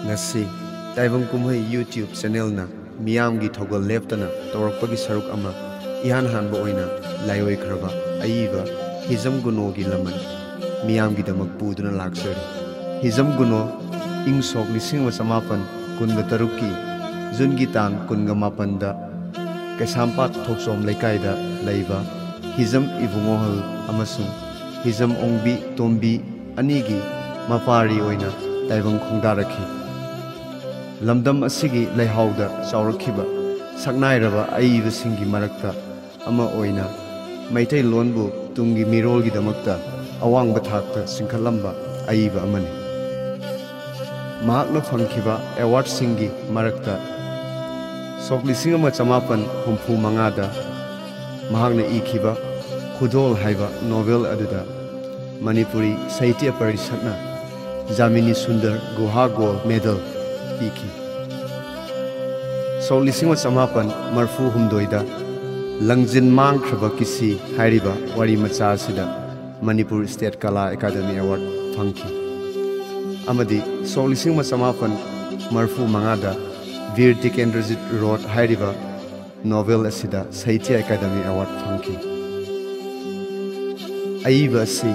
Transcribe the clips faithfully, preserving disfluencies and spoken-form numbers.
ꯉꯁꯤ ꯇꯥꯏꯕꯪ ꯀꯨꯝꯍꯩ YouTube ꯆꯦꯅꯦꯜꯅ ꯃꯤꯌꯥꯝꯒꯤ ꯊꯧꯒꯜ ꯂꯦꯞꯇꯅ ꯇꯧꯔꯛꯄꯒꯤ ꯁꯔꯨꯛ ꯑꯃ ꯏꯍꯥꯟ ꯍꯥꯟꯕ ꯑꯣꯏꯅ ꯂꯥꯏꯑꯣꯏꯈ꯭ꯔꯕ ꯑꯏꯕ ꯍꯤꯖꯝ ꯒꯨꯅꯣꯒꯤ ꯂꯃꯟ ꯃꯤꯌꯥꯝꯒꯤꯗꯃꯛ ꯄꯨꯗꯨꯅ ꯂꯥꯛꯆꯔꯤ꯫ ꯍꯤꯖꯝ ꯒꯨꯅꯣ ꯏꯪ ꯁꯣꯛ ꯂꯤꯁꯤꯡ ꯑꯃ ꯆꯃꯥꯄꯟ ꯀꯨꯟꯒ ꯇꯔꯨꯛꯀꯤ ꯖꯨꯟꯒꯤ ꯇꯥꯡ ꯀꯨꯟꯒ ꯃꯥꯄꯟꯗ ꯀꯩꯁꯥꯝꯄꯥꯠ ꯊꯣꯛꯆꯣꯝ ꯂꯩꯀꯥꯏꯗ ꯂꯩꯕ ꯍꯤꯖꯝ ꯏꯕꯨꯡꯉꯣꯍꯜ ꯑꯃꯁꯨꯡ ꯍꯤꯖꯝ ꯑꯣꯡꯕꯤ ꯇꯣꯝꯕꯤ ꯑꯅꯤꯒꯤ ꯃꯄꯥꯔꯤ ꯑꯣꯏꯅ ꯇꯥꯏꯕꯪ ꯈꯣꯡꯗꯥꯔꯛꯈꯤ꯫ ꯂꯝꯗꯝ ꯑꯁꯤꯒꯤ ꯂꯩꯍꯥꯎꯗ ꯆꯥꯎꯔꯛꯈꯤꯕ ꯁꯛꯅꯥꯏꯔꯕ ꯑꯏꯕꯁꯤꯡꯒꯤ ꯃꯔꯛꯇ ꯑꯃ ꯑꯣꯏꯅ ꯃꯩꯇꯩꯂꯣꯟꯕꯨ ꯇꯨꯡꯒꯤ ꯃꯤꯔꯣꯜꯒꯤꯗꯃꯛꯇ ꯑꯋꯥꯡꯕ ꯊꯥꯛꯇ ꯆꯤꯡꯈꯠꯂꯝꯕ ꯑꯏꯕ ꯑꯃꯅꯤ꯫ ꯃꯍꯥꯛꯅ ꯐꯪꯈꯤꯕ ꯑꯦꯋꯥꯔꯗꯁꯤꯡꯒꯤ ꯃꯔꯛꯇ ꯁꯣꯛ ꯂꯤꯁꯤꯡ ꯑꯃ ꯆꯃꯥꯄꯟ ꯍꯨꯝꯐꯨ ꯃꯉꯥꯗ ꯃꯍꯥꯛꯅ ꯏꯈꯤꯕ ꯈꯨꯗꯣꯜ ꯍꯥꯏꯕ ꯅꯣꯚꯦꯜ ꯑꯗꯨꯗ ꯃꯅꯤꯄꯨꯔꯤ ꯁꯥꯍꯤꯇ꯭ꯌ ꯄꯔꯤꯁꯠꯅ ꯖꯥꯃꯤꯅꯤ ꯁꯨꯟꯗꯔ ꯒꯨꯍꯥ ꯒꯣꯜꯗ ꯃꯦꯗꯜ ꯄꯤꯈꯤ꯫ ꯁꯣꯛ ꯂꯤꯁꯤꯡ ꯑꯃ ꯆꯃꯥꯄꯟ ꯃꯔꯐꯨ ꯍꯨꯝꯗꯣꯏꯗ ꯂꯪꯖꯤꯟ ꯃꯥꯡꯈ꯭ꯔꯕ ꯀꯤꯁꯤ ꯍꯥꯏꯔꯤꯕ ꯋꯥꯔꯤ ꯃꯆꯥ ꯑꯁꯤꯗ ꯃꯅꯤꯄꯨꯔ ꯁ꯭ꯇꯦꯠ ꯀꯂꯥ ꯑꯦꯀꯥꯗꯃꯤ ꯑꯦꯋꯥꯔꯗ ꯐꯪꯈꯤ꯫ ꯑꯃꯗꯤ ꯁꯣꯛ ꯂꯤꯁꯤꯡ ꯑꯃ ꯆꯃꯥꯄꯟ ꯃꯔꯐꯨ ꯃꯉꯥꯗ ꯕꯤꯔ ꯇꯤꯀꯦꯟꯗ꯭ꯔꯖꯤꯠ ꯔꯣꯠ ꯍꯥꯏꯔꯤꯕ ꯅꯣꯚꯦꯜ ꯑꯁꯤꯗ ꯁꯥꯍꯤꯇ꯭ꯌ ꯑꯦꯀꯥꯗꯃꯤ ꯑꯦꯋꯥꯔꯗ ꯐꯪꯈꯤ꯫ ꯑꯏꯕ ꯑꯁꯤ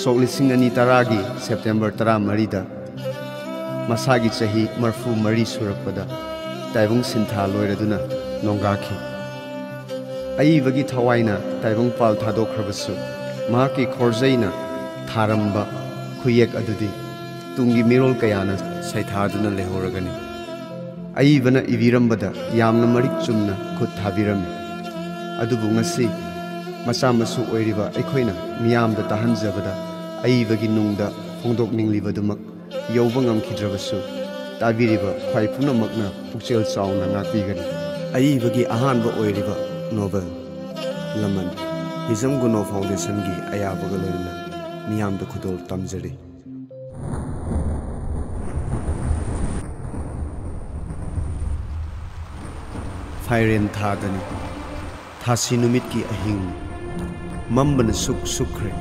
ꯁꯣꯛ ꯂꯤꯁꯤꯡ ꯑꯅꯤ ꯇꯔꯥꯒꯤ ꯁꯦꯞꯇꯦꯝꯕꯔ ꯇꯔꯥꯃꯔꯤꯗ ꯃꯁꯥꯒꯤ ꯆꯍꯤ ꯃꯔꯐꯨ ꯃꯔꯤ ꯁꯨꯔꯛꯄꯗ ꯇꯥꯏꯕꯪ ꯁꯤꯟꯊꯥ ꯂꯣꯏꯔꯗꯨꯅ ꯅꯣꯡꯒꯥꯈꯤ꯫ ꯑꯏꯕꯒꯤ ꯊꯋꯥꯏꯅ ꯇꯥꯏꯕꯪ ꯄꯥꯜ ꯊꯥꯗꯣꯛꯈ꯭ꯔꯕꯁꯨ, ꯃꯍꯥꯛꯀꯤ ꯈꯣꯔꯖꯩꯅ ꯊꯥꯔꯝꯕ ꯈꯨꯌꯦꯛ ꯑꯗꯨꯗꯤ ꯇꯨꯡꯒꯤ ꯃꯤꯔꯣꯜ ꯀꯌꯥꯅ ꯁꯩꯊꯥꯗꯨꯅ ꯂꯩꯍꯧꯔꯒꯅꯤ꯫ ꯑꯏꯕꯅ ꯏꯕꯤꯔꯝꯕꯗ ꯌꯥꯝꯅ ꯃꯔꯤꯛ ꯆꯨꯝꯅ ꯈꯨꯠ ꯊꯥꯕꯤꯔꯝꯃꯤ꯫ ꯑꯗꯨꯕꯨ ꯉꯁꯤ ꯃꯆꯥ ꯃꯁꯨ ꯑꯣꯏꯔꯤꯕ ꯑꯩꯈꯣꯏꯅ ꯃꯤꯌꯥꯝꯗ ꯇꯥꯍꯟꯖꯕꯗ ꯑꯏꯕꯒꯤ ꯅꯨꯡꯗ ꯐꯣꯡꯗꯣꯛꯅꯤꯡꯂꯤꯕꯗꯨꯃꯛ ꯌꯧꯕ ꯉꯝꯈꯤꯗ꯭ꯔꯕꯁꯨ, ꯇꯥꯕꯤꯔꯤꯕ ꯈ꯭ꯋꯥꯏ ꯄꯨꯝꯅꯃꯛꯅ ꯄꯨꯛꯆꯦꯜ ꯆꯥꯎꯅ ꯉꯥꯛꯄꯤꯒꯅꯤ꯫ ꯑꯏꯕꯒꯤ ꯑꯍꯥꯟꯕ ꯑꯣꯏꯔꯤꯕ ꯅꯣꯕꯦꯜ ꯂꯃꯟ ꯍꯤꯖꯝ ꯒꯨꯅꯣ ꯐꯥꯎꯟꯗꯦꯁꯟꯒꯤ ꯑꯌꯥꯕꯒ ꯂꯣꯏꯅꯅ ꯃꯤꯌꯥꯝꯗ ꯈꯨꯗꯣꯜ ꯇꯝꯖꯔꯤ꯫ ꯐꯥꯏꯔꯦꯟ ꯊꯥꯗꯅꯤ꯫ ꯊꯥꯁꯤ ꯅꯨꯃꯤꯠꯀꯤ ꯑꯍꯤꯡ꯫ ꯃꯝꯕꯅ ꯁꯨꯛ ꯁꯨꯛꯈ꯭ꯔꯦ꯫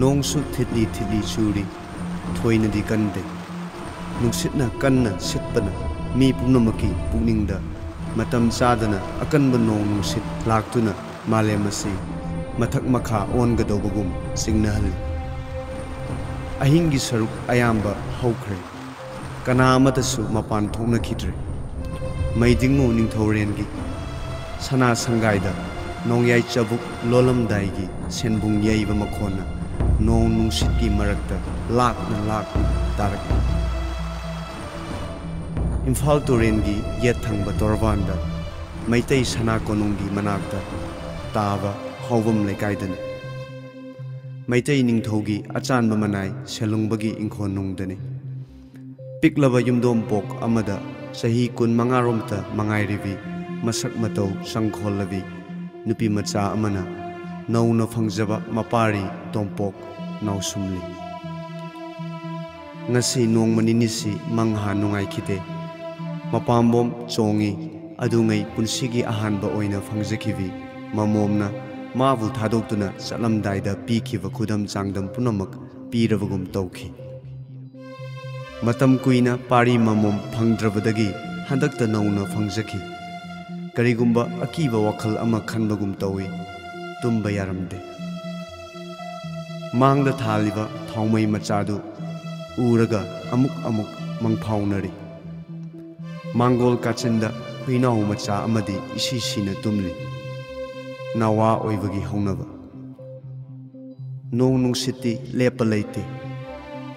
ꯅꯣꯡꯁꯨ ꯊꯤꯠꯂꯤ ꯊꯤꯠꯂꯤ ꯆꯨꯔꯤ꯫ ꯊꯣꯏꯅꯗꯤ ꯀꯟꯗꯦ꯫ ꯅꯨꯡꯁꯤꯠꯅ ꯀꯟꯅ ꯁꯤꯠꯄꯅ ꯃꯤ ꯄꯨꯝꯅꯃꯛꯀꯤ ꯄꯨꯛꯅꯤꯡꯗ ꯃꯇꯝ ꯆꯥꯗꯅ ꯑꯀꯟꯕ ꯅꯣꯡ ꯅꯨꯡꯁꯤꯠ ꯂꯥꯛꯇꯨꯅ ꯃꯥꯂꯦꯝ ꯑꯁꯤ ꯃꯊꯛ ꯃꯈꯥ ꯑꯣꯟꯒꯗꯧꯕꯒꯨꯝ ꯆꯤꯡꯅꯍꯜꯂꯤ꯫ ꯑꯍꯤꯡꯒꯤ ꯁꯔꯨꯛ ꯑꯌꯥꯝꯕ ꯍꯧꯈ꯭ꯔꯦ꯫ ꯀꯅꯥ ꯑꯃꯠꯇꯁꯨ ꯃꯄꯥꯟ ꯊꯣꯛꯅꯈꯤꯗ꯭ꯔꯦ꯫ ꯃꯩꯗꯤꯡꯉꯨ ꯅꯤꯡꯊꯧꯔꯦꯟꯒꯤ ꯁꯅꯥ ꯁꯪꯒꯥꯏꯗ ꯅꯣꯡꯌꯥꯏ ꯆꯕꯨꯛ ꯂꯣꯜꯂꯝꯗꯥꯏꯒꯤ ꯁꯦꯟꯕꯨꯡ ꯌꯩꯕ ꯃꯈꯣꯟꯅ ꯅꯣꯡ ꯅꯨꯡꯁꯤꯠꯀꯤ ꯃꯔꯛꯇ ꯂꯥꯛꯅ ꯂꯥꯛꯅ ꯇꯥꯔꯛꯏ꯫ ꯏꯝꯐꯥꯜ ꯇꯨꯔꯦꯟꯒꯤ ꯌꯦꯠ ꯊꯪꯕ ꯇꯣꯔꯕꯥꯟꯗ ꯃꯩꯇꯩ ꯁꯅꯥ ꯀꯣꯅꯨꯡꯒꯤ ꯃꯅꯥꯛꯇ ꯇꯥꯕ ꯍꯥꯎꯕꯝ ꯂꯩꯀꯥꯏꯗꯅꯤ꯫ ꯃꯩꯇꯩ ꯅꯤꯡꯊꯧꯒꯤ ꯑꯆꯥꯟꯕ ꯃꯅꯥꯏ ꯁꯦꯂꯨꯡꯕꯒꯤ ꯏꯪꯈꯣꯜꯅꯨꯡꯗꯅꯤ꯫ ꯄꯤꯛꯂꯕ ꯌꯨꯝꯗꯣꯝꯄꯣꯛ ꯑꯃꯗ ꯆꯍꯤ ꯀꯨꯟꯃꯉꯥꯔꯣꯝꯇ ꯃꯉꯥꯏꯔꯤꯕꯤ ꯃꯁꯛ ꯃꯇꯧ ꯆꯪꯈꯣꯜꯂꯕꯤ ꯅꯨꯄꯤ ꯃꯆꯥ ꯑꯃꯅ ꯅꯧꯅ ꯐꯪꯖꯕ ꯃꯄꯥꯔꯤ ꯇꯣꯝꯄꯣꯛ ꯅꯥꯎꯁꯨꯝꯂꯤ꯫ ꯉꯁꯤ ꯅꯣꯡꯃ ꯅꯤꯅꯤꯁꯤ ꯃꯪꯍꯥ ꯅꯨꯡꯉꯥꯏꯈꯤꯗꯦ꯫ ꯃꯄꯥꯝꯕꯣꯝ ꯆꯣꯡꯉꯤ꯫ ꯑꯗꯨꯉꯩ ꯄꯨꯟꯁꯤꯒꯤ ꯑꯍꯥꯟꯕ ꯑꯣꯏꯅ ꯐꯪꯖꯈꯤꯕꯤ ꯃꯃꯣꯝꯅ ꯃꯥꯕꯨ ꯊꯥꯗꯣꯛꯇꯨꯅ ꯆꯠꯂꯝꯗꯥꯏꯗ ꯄꯤꯈꯤꯕ ꯈꯨꯗꯝ ꯆꯥꯡꯗꯝ ꯄꯨꯝꯅꯃꯛ ꯄꯤꯔꯕꯒꯨꯝ ꯇꯧꯈꯤ꯫ ꯃꯇꯝ ꯀꯨꯏꯅ ꯄꯥꯔꯤ ꯃꯃꯣꯝ ꯐꯪꯗ꯭ꯔꯕꯗꯒꯤ ꯍꯟꯗꯛꯇ ꯅꯧꯅ ꯐꯪꯖꯈꯤ꯫ ꯀꯔꯤꯒꯨꯝꯕ ꯑꯀꯤꯕ ꯋꯥꯈꯜ ꯑꯃ ꯈꯟꯕꯒꯨꯝ ꯇꯧꯏ꯫ ꯇꯨꯝꯕ ꯌꯥꯔꯝꯗꯦ꯫ ꯃꯥꯡꯗ ꯊꯥꯜꯂꯤꯕ ꯊꯥꯎꯃꯩ ꯃꯆꯥꯗꯨ ꯎꯔꯒ ꯑꯃꯨꯛ ꯑꯃꯨꯛ ꯃꯪꯐꯥꯎꯅꯔꯤ꯫ ꯃꯥꯡꯒꯣꯜ ꯀꯥꯆꯤꯟꯗ ꯍꯨꯏꯅꯥꯎ ꯃꯆꯥ ꯑꯃꯗꯤ ꯏꯁꯤ ꯁꯤꯅ ꯇꯨꯝꯂꯤ꯫ ꯅꯋꯥ ꯑꯣꯏꯕꯒꯤ ꯍꯧꯅꯕ꯫ ꯅꯣꯡ ꯅꯨꯡꯁꯤꯠꯇꯤ ꯂꯦꯞꯄ ꯂꯩꯇꯦ꯫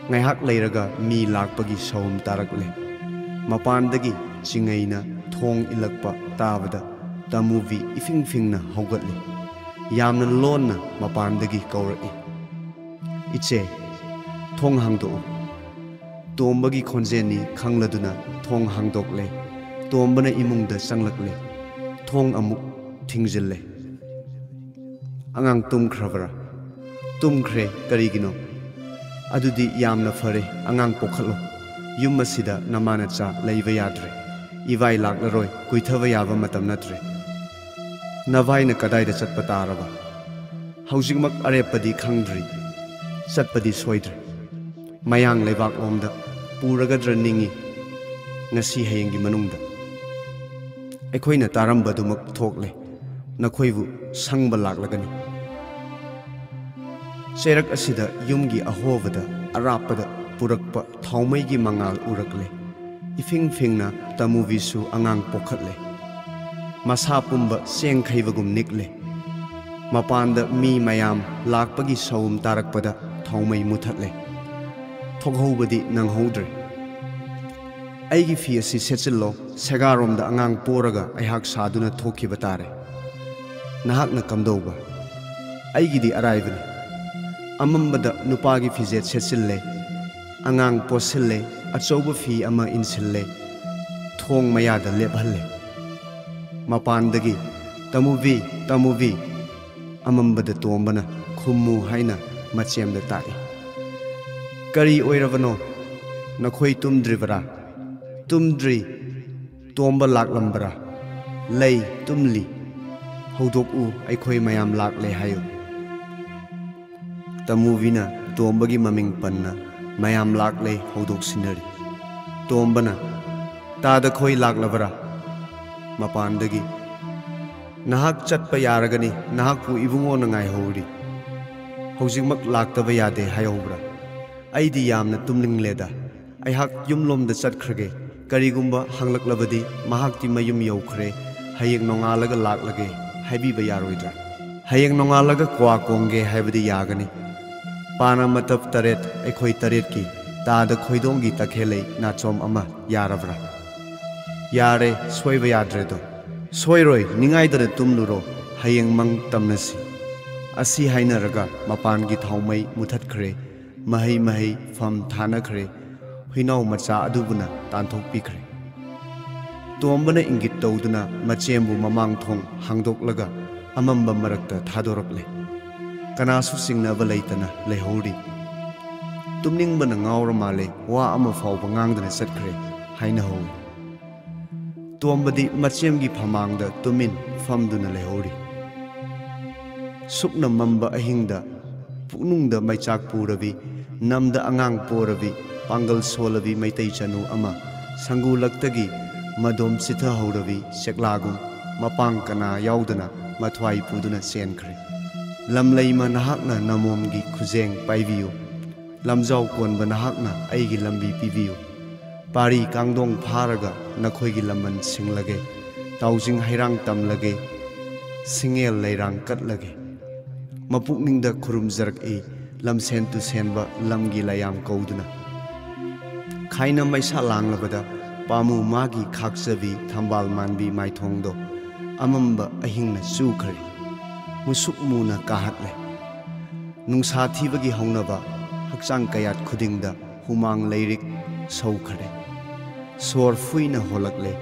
ꯉꯥꯏꯍꯥꯛ ꯂꯩꯔꯒ ꯃꯤ ꯂꯥꯛꯄꯒꯤ ꯁꯥꯎꯝ ꯇꯥꯔꯛꯂꯦ꯫ ꯃꯄꯥꯟꯗꯒꯤ ꯆꯤꯡꯉꯩꯅ ꯊꯣꯡ ꯏꯜꯂꯛꯄ ꯇꯥꯕꯗ ꯇꯃꯨꯕꯤ ꯏꯐꯤꯡ ꯐꯤꯡꯅ ꯍꯧꯒꯠꯂꯤ꯫ ꯌꯥꯝꯅ ꯂꯣꯟꯅ ꯃꯄꯥꯟꯗꯒꯤ ꯀꯧꯔꯛꯏ, "ꯏꯆꯦ, ꯊꯣꯡ ꯍꯥꯡꯗꯣꯛꯎ꯫" ꯇꯣꯝꯕꯒꯤ ꯈꯣꯟꯖꯦꯜꯅꯤ ꯈꯪꯂꯗꯨꯅ ꯊꯣꯡ ꯍꯥꯡꯗꯣꯛꯂꯦ꯫ ꯇꯣꯝꯕꯅ ꯏꯃꯨꯡꯗ ꯆꯪꯂꯛꯂꯦ꯫ ꯊꯣꯡ ꯑꯃꯨꯛ ꯊꯤꯡꯖꯤꯜꯂꯦ꯫ "ꯑꯉꯥꯡ ꯇꯨꯝꯈ꯭ꯔꯕ꯭ꯔꯥ?" "ꯇꯨꯝꯈ꯭ꯔꯦ꯫ ꯀꯔꯤꯒꯤꯅꯣ?" "ꯑꯗꯨꯗꯤ ꯌꯥꯝꯅ ꯐꯔꯦ꯫ ꯑꯉꯥꯡ ꯄꯣꯛꯈꯠꯂꯣ꯫ ꯌꯨꯝ ꯑꯁꯤꯗ ꯅꯃꯥ ꯅꯆꯥ ꯂꯩꯕ ꯌꯥꯗ꯭ꯔꯦ꯫ ꯏꯕꯥꯏ ꯂꯥꯛꯂꯔꯣꯏ꯫ ꯀꯨꯏꯊꯕ ꯌꯥꯕ ꯃꯇꯝ ꯅꯠꯇ꯭ꯔꯦ꯫ ꯅꯚꯥꯏꯅ ꯀꯗꯥꯏꯗ ꯆꯠꯄ ꯇꯥꯔꯕ?" "ꯍꯧꯖꯤꯛꯃꯛ ꯑꯔꯦꯞꯄꯗꯤ ꯈꯪꯗ꯭ꯔꯤ꯫ ꯆꯠꯄꯗꯤ ꯁꯣꯏꯗ꯭ꯔꯦ꯫ ꯃꯌꯥꯡ ꯂꯩꯕꯥꯛꯂꯣꯝꯗ ꯄꯨꯔꯒꯗ꯭ꯔꯥ ꯅꯤꯡꯏ꯫ ꯉꯁꯤ ꯍꯌꯦꯡꯒꯤ ꯃꯅꯨꯡꯗ ꯑꯩꯈꯣꯏꯅ ꯇꯥꯔꯝꯕꯗꯨꯃꯛ ꯊꯣꯛꯂꯦ꯫ ꯅꯈꯣꯏꯕꯨ ꯁꯪꯕ ꯂꯥꯛꯂꯒꯅꯤ꯫ ꯆꯩꯔꯛ ꯑꯁꯤꯗ ꯌꯨꯝꯒꯤ ꯑꯍꯣꯕꯗ ꯑꯔꯥꯞꯄꯗ ꯄꯨꯔꯛꯄ ꯊꯥꯎꯃꯩꯒꯤ ꯃꯉꯥꯜ ꯎꯔꯛꯂꯦ꯫ ꯏꯐꯤꯡ ꯐꯤꯡꯅ ꯇꯃꯨꯕꯤꯁꯨ ꯑꯉꯥꯡ ꯄꯣꯛꯈꯠꯂꯦ꯫ ꯃꯁꯥ ꯄꯨꯝꯕ ꯆꯦꯡꯈꯩꯕꯒꯨꯝ ꯅꯤꯛꯂꯦ꯫ ꯃꯄꯥꯟꯗ ꯃꯤ ꯃꯌꯥꯝ ꯂꯥꯛꯄꯒꯤ ꯁꯥꯎꯝ ꯇꯥꯔꯛꯄꯗ ꯊꯥꯎꯃꯩ ꯃꯨꯊꯠꯂꯦ꯫ ꯊꯣꯛꯍꯧꯕꯗꯤ ꯅꯪꯍꯧꯗ꯭ꯔꯦ꯫ "ꯑꯩꯒꯤ ꯐꯤ ꯑꯁꯤ ꯁꯦꯠꯆꯤꯜꯂꯣ, ꯁꯦꯒꯥꯔꯣꯝꯗ ꯑꯉꯥꯡ ꯄꯣꯔꯒ ꯑꯩꯍꯥꯛ ꯁꯥꯗꯨꯅ ꯊꯣꯛꯈꯤꯕ ꯇꯥꯔꯦ꯫ ꯅꯍꯥꯛꯅ ꯀꯝꯗꯧꯕ?" "ꯑꯩꯒꯤꯗꯤ ꯑꯔꯥꯏꯕꯅꯤ꯫ ꯑꯃꯝꯕꯗ ꯅꯨꯄꯥꯒꯤ ꯐꯤꯖꯦꯠ ꯁꯦꯠꯆꯤꯜꯂꯦ, ꯑꯉꯥꯡ ꯄꯣꯠꯁꯤꯜꯂꯦ, ꯑꯆꯧꯕ ꯐꯤ ꯑꯃ ꯏꯟꯁꯤꯜꯂꯦ, ꯊꯣꯡ ꯃꯌꯥꯗ ꯂꯦꯞꯍꯜꯂꯦ꯫ ꯃꯄꯥꯟꯗꯒꯤ, 'ꯇꯃꯨꯕꯤ, ꯇꯃꯨꯕꯤ,' ꯑꯃꯝꯕꯗ ꯇꯣꯝꯕꯅ ꯈꯨꯝꯃꯨ ꯍꯥꯏꯅ ꯃꯆꯦꯝꯗ ꯇꯥꯛꯏ꯫ 'ꯀꯔꯤ ꯑꯣꯏꯔꯕꯅꯣ? ꯅꯈꯣꯏ ꯇꯨꯝꯗ꯭ꯔꯤꯕꯔꯥ?' 'ꯇꯨꯝꯗ꯭ꯔꯤ꯫ ꯇꯣꯝꯕ ꯂꯥꯛꯂꯝꯕꯔꯥ?' 'ꯂꯩ, ꯇꯨꯝꯂꯤ꯫ ꯍꯧꯗꯣꯛꯎ, ꯑꯩꯈꯣꯏ ꯃꯌꯥꯝ ꯂꯥꯛꯂꯦ ꯍꯥꯏꯌꯨ.' ꯇꯃꯨꯕꯤꯅ ꯇꯣꯝꯕꯒꯤ ꯃꯃꯤꯡ ꯄꯟꯅ ꯃꯌꯥꯝ ꯂꯥꯛꯂꯦ ꯍꯧꯗꯣꯛꯁꯤꯟꯅꯔꯤ꯫ ꯇꯣꯝꯕꯅ, "ꯇꯥꯗ ꯈꯣꯏ ꯂꯥꯛꯂꯕꯔꯥ?" ꯃꯄꯥꯟꯗꯒꯤ, "ꯅꯍꯥꯛ ꯆꯠꯄ ꯌꯥꯔꯒꯅꯤ, ꯅꯍꯥꯛꯄꯨ ꯏꯕꯨꯡꯉꯣꯅ ꯉꯥꯏꯍꯧꯔꯤ꯫ ꯍꯧꯖꯤꯛꯃꯛ ꯂꯥꯛꯇꯕ ꯌꯥꯗꯦ ꯍꯥꯏꯍꯧꯕ꯭ꯔꯥ? ꯑꯩꯗꯤ ꯌꯥꯝꯅ ꯇꯨꯝꯅꯤꯡꯂꯦꯗ꯫ ꯑꯩꯍꯥꯛ ꯌꯨꯝꯂꯣꯝꯗ ꯆꯠꯈ꯭ꯔꯒꯦ꯫ ꯀꯔꯤꯒꯨꯝꯕ ꯍꯪꯂꯛꯂꯕꯗꯤ ꯃꯍꯥꯛꯇꯤ ꯃꯌꯨꯝ ꯌꯧꯈ꯭ꯔꯦ, ꯍꯌꯦꯡ ꯅꯣꯡꯉꯥꯜꯂꯒ ꯂꯥꯛꯂꯒꯦ ꯍꯥꯏꯕꯤꯕ ꯌꯥꯔꯣꯏꯗ꯭ꯔꯥ? ꯍꯌꯦꯡ ꯅꯣꯡꯉꯥꯜꯂꯒ ꯀ꯭ꯋꯥ ꯀꯣꯡꯒꯦ ꯍꯥꯏꯕꯗꯤ ꯌꯥꯒꯅꯤ꯫ ꯄꯥꯅ ꯃꯇꯞ ꯇꯔꯦꯠ, ꯑꯩꯈꯣꯏ ꯇꯔꯦꯠꯀꯤ ꯇꯥꯗ ꯈꯣꯏꯗꯣꯡꯒꯤ ꯇꯈꯦꯜꯂꯩ ꯅꯥꯆꯣꯝ ꯑꯃ ꯌꯥꯔꯕ꯭ꯔꯥ?" "ꯌꯥꯔꯦ, ꯁꯣꯏꯕ ꯌꯥꯗ꯭ꯔꯦꯗꯣ꯫ ꯁꯣꯏꯔꯣꯏ, ꯅꯤꯡꯉꯥꯏꯗꯅ ꯇꯨꯝꯂꯨꯔꯣ, ꯍꯌꯦꯡ ꯃꯪ ꯇꯝꯅꯁꯤ꯫" ꯑꯁꯤ ꯍꯥꯏꯅꯔꯒ ꯃꯄꯥꯟꯒꯤ ꯊꯥꯎꯃꯩ ꯃꯨꯊꯠꯈ꯭ꯔꯦ꯫ ꯃꯍꯩ ꯃꯍꯩ ꯐꯝ ꯊꯥꯅꯈ꯭ꯔꯦ꯫ ꯍꯨꯏꯅꯥꯎ ꯃꯆꯥ ꯑꯗꯨꯕꯨꯅ ꯇꯥꯟꯊꯣꯛꯄꯤꯈ꯭ꯔꯦ꯫ ꯇꯣꯝꯕꯅ ꯏꯪꯒꯤꯠ ꯇꯧꯗꯨꯅ ꯃꯆꯦꯝꯕꯨ ꯃꯃꯥꯡ ꯊꯣꯡ ꯍꯥꯡꯗꯣꯛꯂꯒ ꯑꯃꯝꯕ ꯃꯔꯛꯇ ꯊꯥꯗꯣꯔꯛꯂꯦ꯫ ꯀꯅꯥꯁꯨ ꯆꯤꯡꯅꯕ ꯂꯩꯇꯅ ꯂꯩꯍꯧꯔꯤ꯫ "ꯇꯨꯝꯅꯤꯡꯕꯅ ꯉꯥꯎꯔ ꯃꯥꯜꯂꯦ, ꯋꯥ ꯑꯃ ꯐꯥꯎꯕ ꯉꯥꯡꯗꯅ ꯆꯠꯈ꯭ꯔꯦ" ꯍꯥꯏꯅ ꯍꯧꯏ꯫ ꯇꯣꯝꯕꯗꯤ ꯃꯆꯦꯝꯒꯤ ꯐꯃꯥꯡꯗ ꯇꯨꯃꯤꯟ ꯐꯝꯗꯨꯅ ꯂꯩꯍꯧꯔꯤ꯫ ꯁꯨꯞꯅ ꯃꯝꯕ ꯑꯍꯤꯡꯗ ꯄꯨꯛꯅꯨꯡꯗ ꯃꯩꯆꯥꯛ ꯄꯨꯔꯕꯤ, ꯅꯝꯗ ꯑꯉꯥꯡ ꯄꯣꯔꯕꯤ, ꯄꯥꯡꯒꯜ ꯁꯣꯜꯂꯕꯤ ꯃꯩꯇꯩ ꯆꯅꯨ ꯑꯃ ꯁꯪꯒꯨ ꯂꯛꯇꯒꯤ ꯃꯗꯣꯝ ꯆꯤꯊꯍꯧꯔꯕꯤ ꯆꯦꯛꯂꯥꯒꯨꯝ ꯃꯄꯥꯡ ꯀꯅꯥ ꯌꯥꯎꯗꯅ ꯃꯊ꯭ꯋꯥꯏ ꯄꯨꯗꯨꯅ ꯆꯦꯟꯈ꯭ꯔꯦ꯫ ꯂꯝꯂꯩꯃ ꯅꯍꯥꯛꯅ ꯅꯃꯣꯝꯒꯤ ꯈꯨꯖꯦꯡ ꯄꯥꯏꯕꯤꯌꯨ, ꯂꯝꯖꯥꯎ ꯀꯣꯟꯕ ꯅꯍꯥꯛꯅ ꯑꯩꯒꯤ ꯂꯝꯕꯤ ꯄꯤꯕꯤꯌꯨ꯫ ꯄꯥꯔꯤ ꯀꯥꯡꯗꯣꯡ ꯐꯥꯔꯒ ꯅꯈꯣꯏꯒꯤ ꯂꯃꯟ ꯁꯤꯡꯂꯒꯦ, ꯇꯥꯎꯖꯤꯡ ꯍꯩꯔꯥꯡ ꯇꯝꯂꯒꯦ, ꯁꯤꯡꯉꯦꯜ ꯂꯩꯔꯥꯡ ꯀꯠꯂꯒꯦ꯫ ꯃꯄꯨꯛꯅꯤꯡꯗ ꯈꯨꯔꯨꯝꯖꯔꯛꯏ ꯂꯝꯁꯦꯟ ꯇꯨꯁꯦꯟꯕ ꯂꯝꯒꯤ ꯂꯥꯏꯌꯥꯝ ꯀꯧꯗꯨꯅ꯫ ꯈꯥꯏꯅ ꯃꯩꯁꯥ ꯂꯥꯡꯂꯕꯗ ꯄꯥꯝꯃꯨ ꯃꯥꯒꯤ ꯈꯥꯛꯆꯕꯤ ꯊꯝꯕꯥꯜ ꯃꯥꯟꯕꯤ ꯃꯥꯏꯊꯣꯡꯗꯣ ꯑꯃꯝꯕ ꯑꯍꯤꯡꯅ ꯆꯨꯈ꯭ꯔꯦ꯫ ꯃꯨꯁꯨꯛ ꯃꯨꯅ ꯀꯥꯍꯠꯂꯦ꯫ ꯅꯨꯡꯁꯥ ꯊꯤꯕꯒꯤ ꯍꯧꯅꯕ ꯍꯛꯆꯥꯡ ꯀꯌꯥꯠ ꯈꯨꯗꯤꯡꯗ ꯍꯨꯃꯥꯡ ꯂꯩꯔꯤꯛ ꯁꯧꯈ꯭ꯔꯦ꯫ ꯁꯣꯔ ꯐꯨꯏꯅ ꯍꯣꯜꯂꯛꯂꯦ꯫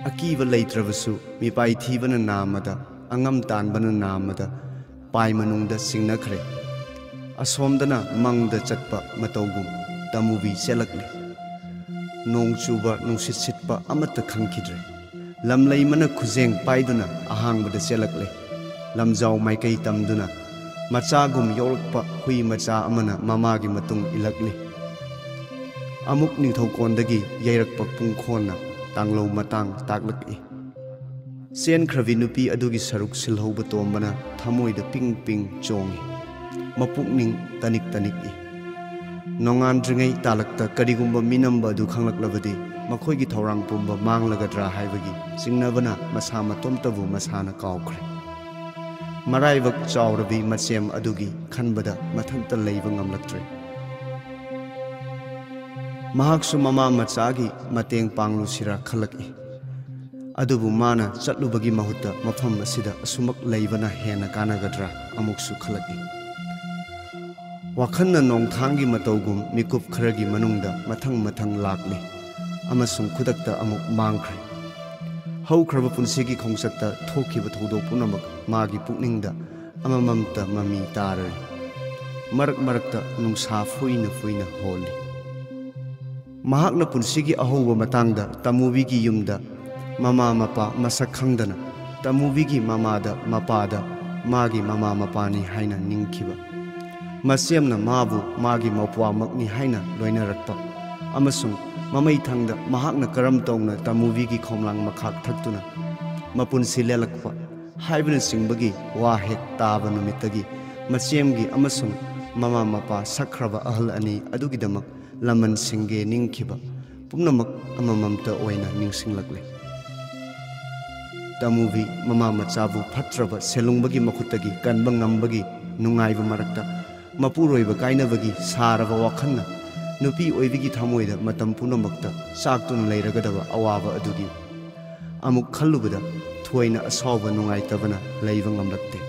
ꯑꯀꯤꯕ ꯂꯩꯇ꯭ꯔꯕꯁꯨ ꯃꯤꯄꯥꯏ ꯊꯤꯕꯅ ꯅꯥꯝꯃꯗ, ꯑꯉꯝ ꯇꯥꯟꯕꯅ ꯅꯥꯝꯃꯗ ꯄꯥꯏ ꯃꯅꯨꯡꯗ ꯆꯤꯡꯅꯈ꯭ꯔꯦ꯫ ꯑꯁꯣꯝꯗꯅ ꯃꯪꯗ ꯆꯠꯄ ꯃꯇꯧꯒꯨꯝ ꯇꯃꯨꯕꯤ ꯆꯦꯜꯂꯛꯂꯦ꯫ ꯅꯣꯡ ꯆꯨꯕ, ꯅꯨꯡꯁꯤꯠ ꯁꯤꯠꯄ ꯑꯃꯠꯇ ꯈꯪꯈꯤꯗ꯭ꯔꯦ꯫ ꯂꯝꯂꯩꯃꯅ ꯈꯨꯖꯦꯡ ꯄꯥꯏꯗꯨꯅ ꯑꯍꯥꯡꯕꯗ ꯆꯦꯜꯂꯛꯂꯦ꯫ ꯂꯝꯖꯥꯎ ꯃꯥꯏꯀꯩ ꯇꯝꯗꯨꯅ ꯃꯆꯥꯒꯨꯝ ꯌꯧꯔꯛꯄ ꯍꯨꯏ ꯃꯆꯥ ꯑꯃꯅ ꯃꯃꯥꯒꯤ ꯃꯇꯨꯡ ꯏꯜꯂꯛꯂꯤ꯫ ꯑꯃꯨꯛ ꯅꯤꯡꯊꯧꯀꯣꯟꯗꯒꯤ ꯌꯩꯔꯛꯄ ꯄꯨꯡꯈꯣꯟꯅ ꯇꯥꯡꯂꯧ ꯃꯇꯥꯡ ꯇꯥꯛꯂꯛꯏ꯫ ꯆꯦꯟꯈ꯭ꯔꯕꯤ ꯅꯨꯄꯤ ꯑꯗꯨꯒꯤ ꯁꯔꯨꯛ ꯁꯤꯜꯍꯧꯕ ꯇꯣꯝꯕꯅ ꯊꯃꯣꯏꯗ ꯄꯤꯡ ꯄꯤꯡ ꯆꯣꯡꯏ꯫ ꯃꯄꯨꯛꯅꯤꯡ ꯇꯅꯤꯛ ꯇꯅꯤꯛꯏ꯫ ꯅꯣꯡꯉꯥꯟꯗ꯭ꯔꯤꯉꯩ ꯇꯥꯂꯛꯇ ꯀꯔꯤꯒꯨꯝꯕ ꯃꯤꯅꯝꯕ ꯑꯗꯨ ꯈꯪꯂꯛꯂꯕꯗꯤ ꯃꯈꯣꯏꯒꯤ ꯊꯧꯔꯥꯡ ꯄꯨꯝꯕ ꯃꯥꯡꯂꯒꯗ꯭ꯔꯥ ꯍꯥꯏꯕꯒꯤ ꯆꯤꯡꯅꯕꯅ ꯃꯁꯥ ꯃꯇꯣꯝꯇꯕꯨ ꯃꯁꯥꯅ ꯀꯥꯎꯈ꯭ꯔꯦ꯫ ꯃꯔꯥꯏꯕꯛ ꯆꯥꯎꯔꯕꯤ ꯃꯆꯦꯝ ꯑꯗꯨꯒꯤ ꯈꯟꯕꯗ ꯃꯊꯟꯇ ꯂꯩꯕ ꯉꯝꯂꯛꯇ꯭ꯔꯦ꯫ ꯃꯍꯥꯛꯁꯨ ꯃꯃꯥ ꯃꯆꯥꯒꯤ ꯃꯇꯦꯡ ꯄꯥꯡꯂꯨꯁꯤꯔꯥ ꯈꯜꯂꯛꯏ꯫ ꯑꯗꯨꯕꯨ ꯃꯥꯅ ꯆꯠꯂꯨꯕꯒꯤ ꯃꯍꯨꯠꯇ ꯃꯐꯝ ꯑꯁꯤꯗ ꯑꯁꯨꯃꯛ ꯂꯩꯕꯅ ꯍꯦꯟꯅ ꯀꯥꯟꯅꯒꯗ꯭ꯔꯥ ꯑꯃꯨꯛꯁꯨ ꯈꯜꯂꯛꯏ꯫ ꯋꯥꯈꯜꯅ ꯅꯣꯡꯊꯥꯡꯒꯤ ꯃꯇꯧꯒꯨꯝ ꯃꯤꯀꯨꯞ ꯈꯔꯒꯤ ꯃꯅꯨꯡꯗ ꯃꯊꯪ ꯃꯊꯪ ꯂꯥꯛꯂꯤ ꯑꯃꯁꯨꯡ ꯈꯨꯗꯛꯇ ꯑꯃꯨꯛ ꯃꯥꯡꯈ꯭ꯔꯦ꯫ ꯍꯧꯈ꯭ꯔꯕ ꯄꯨꯟꯁꯤꯒꯤ ꯈꯣꯡꯆꯠꯇ ꯊꯣꯛꯈꯤꯕ ꯊꯧꯗꯣꯛ ꯄꯨꯝꯅꯃꯛ ꯃꯥꯒꯤ ꯄꯨꯛꯅꯤꯡꯗ ꯑꯃꯃꯝꯇ ꯃꯃꯤ ꯇꯥꯔꯔꯤ꯫ ꯃꯔꯛ ꯃꯔꯛꯇ ꯅꯨꯡꯁꯥ ꯐꯨꯏꯅ ꯐꯨꯏꯅ ꯍꯣꯜꯂꯤ꯫ ꯃꯍꯥꯛꯅ ꯄꯨꯟꯁꯤꯒꯤ ꯑꯍꯧꯕ ꯃꯇꯥꯡꯗ ꯇꯃꯨꯕꯤꯒꯤ ꯌꯨꯝꯗ ꯃꯃꯥ ꯃꯄꯥ ꯃꯁꯛ ꯈꯪꯗꯅ ꯇꯃꯨꯕꯤꯒꯤ ꯃꯃꯥꯗ ꯃꯄꯥꯗ ꯃꯥꯒꯤ ꯃꯃꯥ ꯃꯄꯥꯅꯤ ꯍꯥꯏꯅ ꯅꯤꯡꯈꯤꯕ꯫ ꯃꯆꯦꯝꯅ ꯃꯥꯕꯨ ꯃꯥꯒꯤ ꯃꯧꯄ꯭ꯋꯥꯃꯛꯅꯤ ꯍꯥꯏꯅ ꯂꯣꯏꯅꯔꯛꯄ ꯑꯃꯁꯨꯡ ꯃꯃꯩꯊꯪꯗ ꯃꯍꯥꯛꯅ ꯀꯔꯝ ꯇꯧꯅ ꯇꯃꯨꯕꯤꯒꯤ ꯈꯣꯝꯂꯥꯡ ꯃꯈꯥꯛ ꯊꯛꯇꯨꯅ ꯃꯄꯨꯟꯁꯤ ꯂꯦꯜꯂꯛꯄ ꯍꯥꯏꯕꯅꯆꯤꯡꯕꯒꯤ ꯋꯥ ꯍꯦꯛ ꯇꯥꯕ ꯅꯨꯃꯤꯠꯇꯒꯤ ꯃꯆꯦꯝꯒꯤ ꯑꯃꯁꯨꯡ ꯃꯃꯥ ꯃꯄꯥ ꯁꯛꯈ꯭ꯔꯕ ꯑꯍꯜ ꯑꯅꯤ ꯑꯗꯨꯒꯤꯗꯃꯛ ꯂꯃꯟ ꯁꯤꯡꯒꯦ ꯅꯤꯡꯈꯤꯕ ꯄꯨꯝꯅꯃꯛ ꯑꯃꯃꯝꯇ ꯑꯣꯏꯅ ꯅꯤꯡꯁꯤꯡꯂꯛꯂꯦ꯫ ꯇꯃꯨꯕꯤ ꯃꯃꯥ ꯃꯆꯥꯕꯨ ꯐꯠꯇ꯭ꯔꯕ ꯁꯦꯂꯨꯡꯕꯒꯤ ꯃꯈꯨꯠꯇꯒꯤ ꯀꯟꯕ ꯉꯝꯕꯒꯤ ꯅꯨꯡꯉꯥꯏꯕ ꯃꯔꯛꯇ ꯃꯄꯨꯔꯣꯏꯕ ꯀꯥꯏꯅꯕꯒꯤ ꯁꯥꯔꯕ ꯋꯥꯈꯜꯅ ꯅꯨꯄꯤ ꯑꯣꯏꯕꯤꯒꯤ ꯊꯃꯣꯏꯗ ꯃꯇꯝ ꯄꯨꯝꯅꯃꯛꯇ ꯆꯥꯛꯇꯨꯅ ꯂꯩꯔꯒꯗꯕ ꯑꯋꯥꯕ ꯑꯗꯨꯒꯤ ꯑꯃꯨꯛ ꯈꯜꯂꯨꯕꯗ ꯊꯣꯏꯅ ꯑꯁꯥꯎꯕ ꯅꯨꯡꯉꯥꯏꯇꯕꯅ ꯂꯩꯕ ꯉꯝꯂꯛꯇꯦ꯫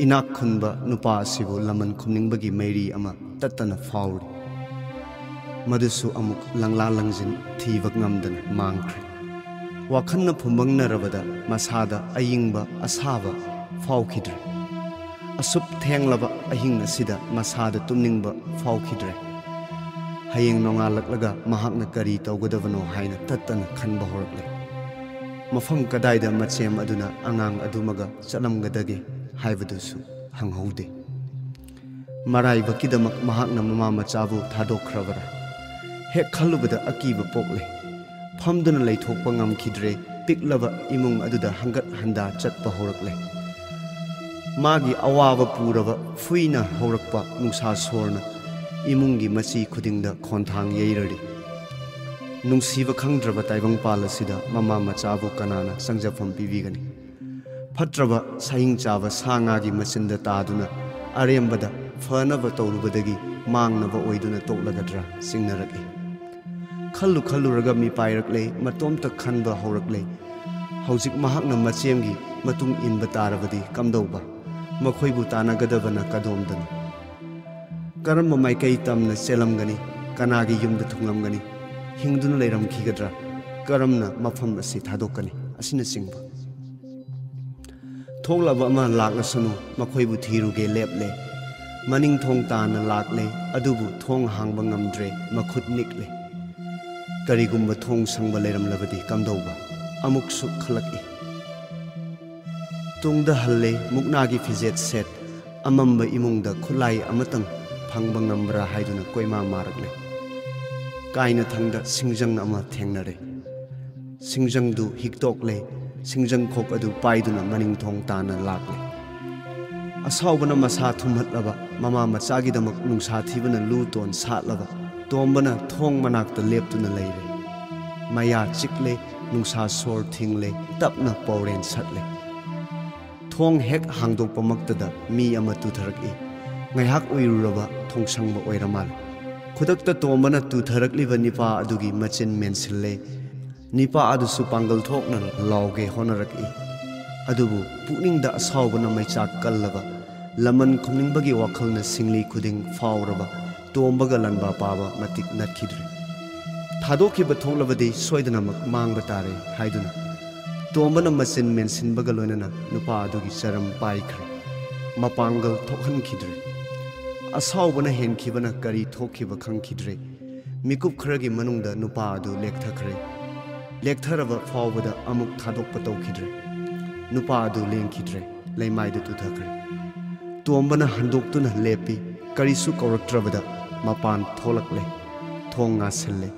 ꯏꯅꯥꯛ ꯈꯨꯟꯕ ꯅꯨꯄꯥ ꯑꯁꯤꯕꯨ ꯂꯃꯟ ꯈꯨꯝꯅꯤꯡꯕꯒꯤ ꯃꯩꯔꯤ ꯑꯃ ꯇꯠꯇꯅ ꯐꯥꯎꯔꯤ꯫ ꯃꯗꯨꯁꯨ ꯑꯃꯨꯛ ꯂꯪꯂꯥ ꯂꯪꯖꯤꯟ ꯊꯤꯕ ꯉꯝꯗꯅ ꯃꯥꯡꯈ꯭ꯔꯦ꯫ ꯋꯥꯈꯜꯅ ꯐꯨꯝꯕꯪꯅꯔꯕꯗ ꯃꯁꯥꯗ ꯑꯌꯤꯡꯕ ꯑꯁꯥꯕ ꯐꯥꯎꯈꯤꯗ꯭ꯔꯦ꯫ ꯑꯁꯨꯛ ꯊꯦꯡꯂꯕ ꯑꯍꯤꯡ ꯑꯁꯤꯗ ꯃꯁꯥꯗ ꯇꯨꯝꯅꯤꯡꯕ ꯐꯥꯎꯈꯤꯗ꯭ꯔꯦ꯫ ꯍꯌꯦꯡ ꯅꯣꯡꯉꯥꯜꯂꯛꯂꯒ ꯃꯍꯥꯛꯅ ꯀꯔꯤ ꯇꯧꯒꯗꯕꯅꯣ ꯍꯥꯏꯅ ꯇꯠꯇꯅ ꯈꯟꯕ ꯍꯧꯔꯛꯂꯦ꯫ ꯃꯐꯝ ꯀꯗꯥꯏꯗ ꯃꯆꯦꯝ ꯑꯗꯨꯅ ꯑꯉꯥꯡ ꯑꯗꯨꯃꯒ ꯆꯠꯂꯝꯒꯗꯒꯦ ꯍꯥꯏꯕꯗꯨꯁꯨ ꯍꯪꯍꯧꯗꯦ꯫ ꯃꯔꯥꯏꯕꯛꯀꯤꯗꯃꯛ ꯃꯍꯥꯛꯅ ꯃꯃꯥ ꯃꯆꯥꯕꯨ ꯊꯥꯗꯣꯛꯈ꯭ꯔꯕꯔꯥ? ꯍꯦꯛ ꯈꯜꯂꯨꯕꯗ ꯑꯀꯤꯕ ꯄꯣꯛꯂꯦ꯫ ꯐꯝꯗꯨꯅ ꯂꯩꯊꯣꯛꯄ ꯉꯝꯈꯤꯗ꯭ꯔꯦ꯫ ꯄꯤꯛꯂꯕ ꯏꯃꯨꯡ ꯑꯗꯨꯗ ꯍꯪꯒꯠ ꯍꯟꯗꯥ ꯆꯠꯄ ꯍꯧꯔꯛꯂꯦ꯫ ꯃꯥꯒꯤ ꯑꯋꯥꯕ ꯄꯨꯔꯕ ꯐꯨꯏꯅ ꯍꯧꯔꯛꯄ ꯅꯨꯡꯁꯥ ꯁꯣꯔꯅ ꯏꯃꯨꯡꯒꯤ ꯃꯆꯤ ꯈꯨꯗꯤꯡꯗ ꯈꯣꯟꯊꯥꯡ ꯌꯩꯔꯔꯤ꯫ ꯅꯨꯡꯁꯤꯕ ꯈꯪꯗ꯭ꯔꯕ ꯇꯥꯏꯕꯪꯄꯥꯜ ꯑꯁꯤꯗ ꯃꯃꯥ ꯃꯆꯥꯕꯨ ꯀꯅꯥꯅ ꯆꯪꯖꯐꯝ ꯄꯤꯕꯤꯒꯅꯤ? ꯐꯠꯇ꯭ꯔꯕ ꯁꯍꯤꯡ ꯆꯥꯕ ꯁꯥ ꯉꯥꯒꯤ ꯃꯆꯤꯟꯗ ꯇꯥꯗꯨꯅ ꯑꯔꯦꯝꯕꯗ ꯐꯅꯕ ꯇꯧꯔꯨꯕꯗꯒꯤ ꯃꯥꯡꯅꯕ ꯑꯣꯏꯗꯨꯅ ꯇꯣꯛꯂꯒꯗ꯭ꯔꯥ ꯆꯤꯡꯅꯔꯛꯏ꯫ ꯈꯜꯂꯨ ꯈꯜꯂꯨꯔꯒ ꯃꯤꯄꯥꯏꯔꯛꯂꯦ, ꯃꯇꯣꯝꯇ ꯈꯟꯕ ꯍꯧꯔꯛꯂꯦ꯫ ꯍꯧꯖꯤꯛ ꯃꯍꯥꯛꯅ ꯃꯆꯦꯝꯒꯤ ꯃꯇꯨꯡ ꯏꯟꯕ ꯇꯥꯔꯕꯗꯤ ꯀꯝꯗꯧꯕ? ꯃꯈꯣꯏꯕꯨ ꯇꯥꯟꯅꯒꯗꯕꯅ ꯀꯗꯣꯝꯗꯅꯣ? ꯀꯔꯝꯕ ꯃꯥꯏꯀꯩ ꯇꯝꯅ ꯆꯦꯜꯂꯝꯒꯅꯤ? ꯀꯅꯥꯒꯤ ꯌꯨꯝꯗ ꯊꯨꯡꯂꯝꯒꯅꯤ? ꯍꯤꯡꯗꯨꯅ ꯂꯩꯔꯝꯈꯤꯒꯗ꯭ꯔꯥ? ꯀꯔꯝꯅ ꯃꯐꯝ ꯑꯁꯤ ꯊꯥꯗꯣꯛꯀꯅꯤ? ꯑꯁꯤꯅꯆꯤꯡꯕ꯫ ꯊꯣꯛꯂꯕ ꯑꯃ ꯂꯥꯛꯂꯁꯅꯨ, ꯃꯈꯣꯏꯕꯨ ꯊꯤꯔꯨꯒꯦ ꯂꯦꯞꯂꯦ꯫ ꯃꯅꯤꯡ ꯊꯣꯡ ꯇꯥꯅ ꯂꯥꯛꯂꯦ, ꯑꯗꯨꯕꯨ ꯊꯣꯡ ꯍꯥꯡꯕ ꯉꯝꯗ꯭ꯔꯦ, ꯃꯈꯨꯠ ꯅꯤꯛꯂꯦ꯫ ꯀꯔꯤꯒꯨꯝꯕ ꯊꯣꯡ ꯁꯪꯕ ꯂꯩꯔꯝꯂꯕꯗꯤ ꯀꯝꯗꯧꯕ? ꯑꯃꯨꯛꯁꯨ ꯈꯜꯂꯛꯏ꯫ ꯇꯨꯡꯗ ꯍꯜꯂꯦ, ꯃꯨꯛꯅꯥꯒꯤ ꯐꯤꯖꯦꯠ ꯁꯦꯠ, ꯑꯃꯝꯕ ꯏꯃꯨꯡꯗ ꯈꯨꯠꯂꯥꯏ ꯑꯃꯇꯪ ꯐꯪꯕ ꯉꯝꯕ꯭ꯔꯥ ꯍꯥꯏꯗꯨꯅ ꯀꯣꯏꯃꯥ ꯃꯥꯔꯛꯂꯦ꯫ ꯀꯥꯏꯅꯊꯪꯗ ꯁꯤꯡꯖꯪ ꯑꯃ ꯊꯦꯡꯅꯔꯦ꯫ ꯁꯤꯡꯖꯪꯗꯨ ꯍꯤꯛꯇꯣꯛꯂꯦ꯫ ꯁꯤꯡꯖꯪ ꯈꯣꯛ ꯑꯗꯨ ꯄꯥꯏꯗꯨꯅ ꯃꯅꯤꯡ ꯊꯣꯡ ꯇꯥꯟꯅ ꯂꯥꯛꯂꯦ꯫ ꯑꯁꯥꯎꯕꯅ ꯃꯁꯥ ꯊꯨꯝꯍꯠꯂꯕ, ꯃꯃꯥ ꯃꯆꯥꯒꯤꯗꯃꯛ ꯅꯨꯡꯁꯥ ꯊꯤꯕꯅ ꯂꯨ ꯇꯣꯟ ꯁꯥꯠꯂꯕ ꯇꯣꯝꯕꯅ ꯊꯣꯡ ꯃꯅꯥꯛꯇ ꯂꯦꯞꯇꯨꯅ ꯂꯩꯔꯦ꯫ ꯃꯌꯥ ꯆꯤꯛꯂꯦ, ꯅꯨꯡꯁꯥ ꯁꯣꯔ ꯊꯤꯡꯂꯦ, ꯇꯞꯅ ꯄꯥꯎꯔꯦꯟ ꯁꯠꯂꯦ꯫ ꯊꯣꯡ ꯍꯦꯛ ꯍꯥꯡꯗꯣꯛꯄꯃꯛꯇꯗ ꯃꯤ ꯑꯃ ꯇꯨꯊꯔꯛꯏ꯫ ꯉꯥꯏꯍꯥꯛ ꯎꯏꯔꯨꯔꯕ ꯊꯣꯡꯁꯪꯕ ꯑꯣꯏꯔ ꯃꯥꯜꯂꯦ꯫ ꯈꯨꯗꯛꯇ ꯇꯣꯝꯕꯅ ꯇꯨꯊꯔꯛꯂꯤꯕ ꯅꯤꯄꯥ ꯑꯗꯨꯒꯤ ꯃꯆꯤꯟ ꯃꯦꯟꯁꯤꯜꯂꯦ꯫ ꯅꯤꯄꯥ ꯑꯗꯨꯁꯨ ꯄꯥꯡꯒꯜ ꯊꯣꯛꯅ ꯂꯥꯎꯒꯦ ꯍꯣꯠꯅꯔꯛꯏ꯫ ꯑꯗꯨꯕꯨ ꯄꯨꯛꯅꯤꯡꯗ ꯑꯁꯥꯎꯕꯅ ꯃꯩꯆꯥꯛ ꯀꯜꯂꯕ, ꯂꯃꯟ ꯈꯨꯝꯅꯤꯡꯕꯒꯤ ꯋꯥꯈꯜꯅ ꯁꯤꯡꯂꯤ ꯈꯨꯗꯤꯡ ꯐꯥꯎꯔꯕ ꯇꯣꯝꯕꯒ ꯂꯥꯟꯕ ꯄꯥꯕ ꯃꯇꯤꯛ ꯅꯠꯈꯤꯗ꯭ꯔꯦ꯫ ꯊꯥꯗꯣꯛꯈꯤꯕ ꯊꯣꯛꯂꯕꯗꯤ ꯁꯣꯏꯗꯅꯃꯛ ꯃꯥꯡꯕ ꯇꯥꯔꯦ ꯍꯥꯏꯗꯨꯅ ꯇꯣꯝꯕꯅ ꯃꯆꯤꯟ ꯃꯦꯟꯁꯤꯟꯕꯒ ꯂꯣꯏꯅꯅ ꯅꯨꯄꯥ ꯑꯗꯨꯒꯤ ꯆꯔꯝ ꯄꯥꯏꯈ꯭ꯔꯦ꯫ ꯃꯄꯥꯡꯒꯜ ꯊꯣꯛꯍꯟꯈꯤꯗ꯭ꯔꯦ꯫ ꯑꯁꯥꯎꯕꯅ ꯍꯦꯟꯈꯤꯕꯅ ꯀꯔꯤ ꯊꯣꯛꯈꯤꯕ ꯈꯪꯈꯤꯗ꯭ꯔꯦ꯫ ꯃꯤꯀꯨꯞ ꯈꯔꯒꯤ ꯃꯅꯨꯡꯗ ꯅꯨꯄꯥ ꯑꯗꯨ ꯂꯦꯛꯊꯈ꯭ꯔꯦ꯫ ꯂꯦꯛꯊꯔꯕ ꯐꯥꯎꯕꯗ ꯑꯃꯨꯛ ꯊꯥꯗꯣꯛꯄ ꯇꯧꯈꯤꯗ꯭ꯔꯦ꯫ ꯅꯨꯄꯥ ꯑꯗꯨ ꯂꯦꯡꯈꯤꯗ꯭ꯔꯦ, ꯂꯩꯃꯥꯏꯗ ꯇꯨꯊꯈ꯭ꯔꯦ꯫ ꯇꯣꯝꯕꯅ ꯍꯟꯗꯣꯛꯇꯨꯅ ꯂꯦꯞꯄꯤ꯫ ꯀꯔꯤꯁꯨ ꯀꯧꯔꯛꯇ꯭ꯔꯕꯗ ꯃꯄꯥꯟ ꯊꯣꯛꯂꯛꯂꯦ꯫ ꯊꯣꯡ ꯉꯥꯁꯤꯜꯂꯦ꯫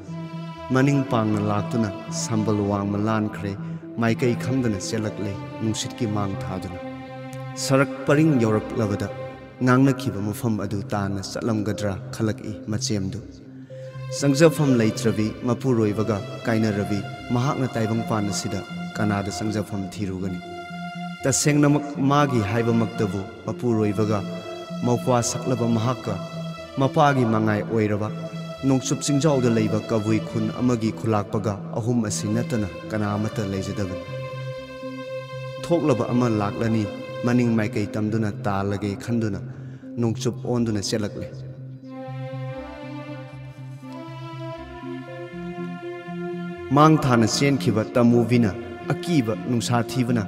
ꯃꯅꯤꯡ ꯄꯥꯡꯅ ꯂꯥꯛꯇꯨꯅ ꯁꯝꯕꯜ ꯋꯥꯡꯃ ꯂꯥꯟꯈ꯭ꯔꯦ꯫ ꯃꯥꯏꯀꯩ ꯈꯪꯗꯅ ꯆꯦꯜꯂꯛꯂꯦ, ꯅꯨꯡꯁꯤꯠꯀꯤ ꯃꯥꯡ ꯊꯥꯗꯨꯅ꯫ ꯁꯔꯛ ꯄꯔꯤꯡ ꯌꯧꯔꯛꯂꯕꯗ ꯉꯥꯡꯅꯈꯤꯕ ꯃꯐꯝ ꯑꯗꯨ ꯇꯥꯟꯅ ꯆꯠꯂꯝꯒꯗ꯭ꯔꯥ ꯈꯜꯂꯛꯏ ꯃꯆꯦꯝꯗꯨ꯫ ꯆꯪꯖꯐꯝ ꯂꯩꯇ꯭ꯔꯕꯤ ꯃꯄꯨꯔꯣꯏꯕꯒ ꯀꯥꯏꯅꯔꯕꯤ ꯃꯍꯥꯛꯅ ꯇꯥꯏꯕꯪꯄꯥꯟ ꯑꯁꯤꯗ ꯀꯅꯥꯗ ꯆꯪꯖꯐꯝ ꯊꯤꯔꯨꯒꯅꯤ? ꯇꯁꯦꯡꯅꯃꯛ ꯃꯥꯒꯤ ꯍꯥꯏꯕꯃꯛꯇꯕꯨ ꯃꯄꯨꯔꯣꯏꯕꯒ ꯃꯧꯄ꯭ꯋꯥ ꯁꯛꯂꯕ ꯃꯍꯥꯛꯀ ꯃꯄꯥꯒꯤ ꯃꯉꯥꯏ ꯑꯣꯏꯔꯕ ꯅꯣꯡꯆꯨꯞ ꯆꯤꯡꯖꯥꯎꯗ ꯂꯩꯕ ꯀꯕꯨꯏ ꯈꯨꯟ ꯑꯃꯒꯤ ꯈꯨꯂꯥꯛꯄꯒ ꯑꯍꯨꯝ ꯑꯁꯤ ꯅꯠꯇꯅ ꯀꯅꯥ ꯑꯃꯠꯇ ꯂꯩꯖꯗꯕꯅꯤ꯫ ꯊꯣꯛꯂꯕ ꯑꯃ ꯂꯥꯛꯂꯅꯤ, ꯃꯅꯤꯡ ꯃꯥꯏꯀꯩ ꯇꯝꯗꯨꯅ ꯇꯥꯜꯂꯒꯦ ꯈꯟꯗꯨꯅ ꯅꯣꯡꯆꯨꯞ ꯑꯣꯟꯗꯨꯅ ꯆꯦꯜꯂꯛꯂꯦ꯫ ꯃꯥꯡ ꯊꯥꯅ ꯆꯦꯟꯈꯤꯕ ꯇꯃꯨꯕꯤꯅ ꯑꯀꯤꯕ ꯅꯨꯡꯁꯥ ꯊꯤꯕꯅ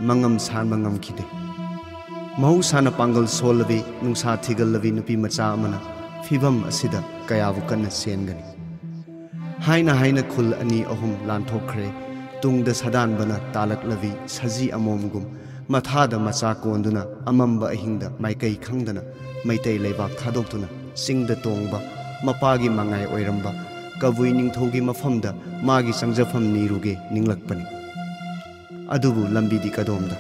ꯃꯉꯝ ꯁꯥꯟꯕ ꯉꯝꯈꯤꯗꯦ꯫ ꯃꯍꯧꯁꯥꯅ ꯄꯥꯡꯒꯜ ꯁꯣꯜꯂꯕꯤ, ꯅꯨꯡꯁꯥ ꯊꯤꯒꯜꯂꯕꯤ ꯅꯨꯄꯤ ꯃꯆꯥ ꯑꯃꯅ ꯐꯤꯚꯝ ꯑꯁꯤꯗ ꯀꯌꯥꯕꯨ ꯀꯟꯅ ꯆꯦꯟꯒꯅꯤ? ꯍꯥꯏꯅ ꯍꯥꯏꯅ ꯈꯨꯜ ꯑꯅꯤ ꯑꯍꯨꯝ ꯂꯥꯟꯊꯣꯛꯈ꯭ꯔꯦ꯫ ꯇꯨꯡꯗ ꯁꯥꯗꯥꯟꯕꯅ ꯇꯥꯜꯂꯛꯂꯕꯤ ꯁꯖꯤ ꯑꯃꯣꯝꯒꯨꯝ ꯃꯊꯥꯗ ꯃꯆꯥ ꯀꯣꯟꯗꯨꯅ ꯑꯃꯝꯕ ꯑꯍꯤꯡꯗ ꯃꯥꯏꯀꯩ ꯈꯪꯗꯅ ꯃꯩꯇꯩ ꯂꯩꯕꯥꯛ ꯊꯥꯗꯣꯛꯇꯨꯅ ꯆꯤꯡꯗ ꯇꯣꯡꯕ ꯃꯄꯥꯒꯤ ꯃꯉꯥꯏ ꯑꯣꯏꯔꯝꯕ ꯀꯕꯨꯏ ꯅꯤꯡꯊꯧꯒꯤ ꯃꯐꯝꯗ ꯃꯥꯒꯤ ꯆꯪꯖꯐꯝ ꯅꯤꯔꯨꯒꯦ ꯅꯤꯡꯂꯛꯄꯅꯤ꯫ ꯑꯗꯨꯕꯨ ꯂꯝꯕꯤꯗꯤ ꯀꯗꯣꯝꯗ?